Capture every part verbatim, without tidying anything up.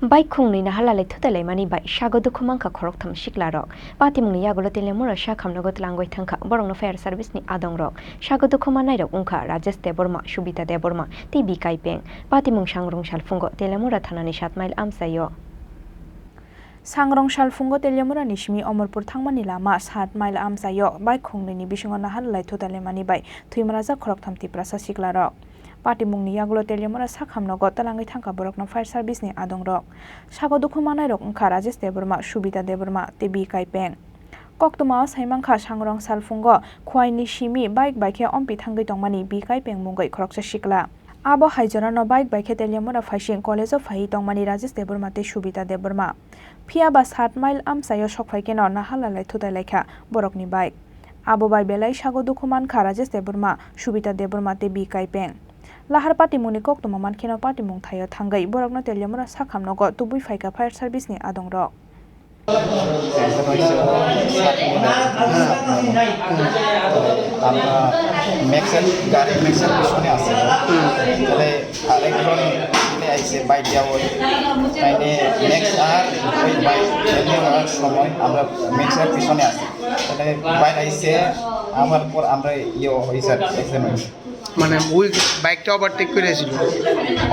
Bike khungnwi naharlalai thutalaimani bai sago dukhu mankha khoroktham siklarok. Patimungni yagulo Teliamura sakhamnogo tlangwi thangkha borokno fire service ni adongrok. Sago dukhu mannairok wngkha Rajesh Debbarma, Subita Debbarma tei B Kaipeng. Patimung sangrong salphungo Teliamura thanani sat mile amchaio. Sangrong salphungo Teliamurani simi Omorpur thangmani lama sat mile amchaio bike khungnwini bisingo naharlalai thutalaimani bai thwimarajak khoroktham Tiprasa siklarok. Patimungni yagulo Teliamura sakhamnogo tlangwi thangkha borokno fire service ni adongrok. Sago dukhu mannairok wngkha Rajesh Debbarma, Subita Debbarma tei B Kaipeng. Koktwmao saimankha sangrong salphungo Khwaini simi bike bai khe ompi thangwi tongmani B Kaipeng mungwi khoroksa sikla. Abo hai jorano bike bai khe Teliamura phaising college-o phaiwi tongmani Rajesh Debbarma tei Subita Debbarma. Phiya ba sat mile amchaio sokphai kheno naharlalai thutalaikha borokni bike. Abo bai belai sago dukhu mankha Rajesh Debbarma, Subita Debbarma tei B Kaipeng. Lahar patimungni koktwma mankheno patimung thaio thangwi borokno Teliamura sakhamnogo tubui phaikha fire service ni adongrok. আমরা ম্যাক্সের গাড়ি ম্যাক্সের পিছনে আছে। তাহলে আরেকজন পিছনে আইছে বাইক দিয়া ওই। তাইলে ম্যাক্স আর ওই বাইক এমনি হওয়ার সময় আমরা ম্যাক্সের পিছনে আছি। তাহলে বাইক আইছে, আমার পর আমরা ইয়ে হয়েছে আর কি, অ্যাক্সিডেন্ট হয়েছে। মানে ওই বাইকটা ওভারটেক করে আসছিল।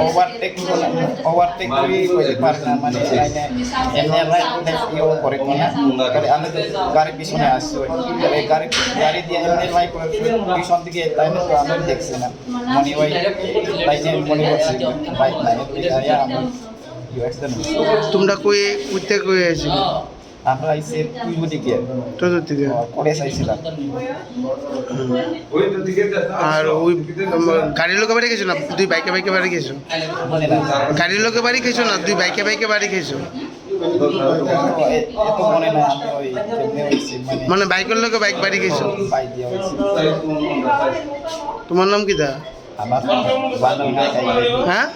ওভারটেক করে, ওভারটেক করে কইতে পারে না, মানে এমনি, এমনি রাইট ইয়ে করে কোনা। তাহলে আমি তো গাড়ি পিছনে আসছি, ওই তাহলে গাড়ি, গাড়ি দিয়ে এমনি রাইট করে পিছন দিকে তাই না, তো আমরা দেখছি না। মনে হয় তাই যে মনে করছি বাইক নাই, এই আমার ইয়ে অ্যাক্সিডেন্ট হয়েছে। তোমরা কই, কইতে কই আসছিল? আমরা আইছি পূর্ব দিকে। তোদের দিকে? ও, কলেজ আইছিলাম। আর ওই, উম, গাড়ির লোকে বাড়ি গেছো না দুই বাইকে বাইকে বাড়ি গেছো? মনে নাই। গাড়ির লোকে বাড়ি গেছো না দুই বাইকে বাইকে বাড়ি গেছো? এত, এত মনে নাই, আমি ওই কেমনে হয়েছি, মানে মানে বাইকের লোকে বাইক বাড়ি গেছো? বাইক দিয়ে হয়েছি। তোমার নাম কি দা? আমার বানান না খাই। হ্যাঁ?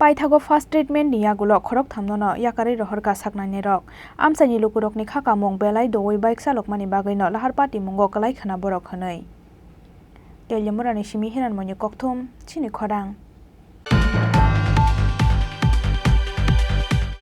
Paithago first treatment ni yagulo khorok thamnono yakarwi rohorkha saknainai rok. Amchaini lukurokni kha kamung belai doui bike chalokmani bagwino lahar patimungo kwlai khwna borok hwnwi. Teliamurani simi Hiranmoyni Kokthum, chini khorang.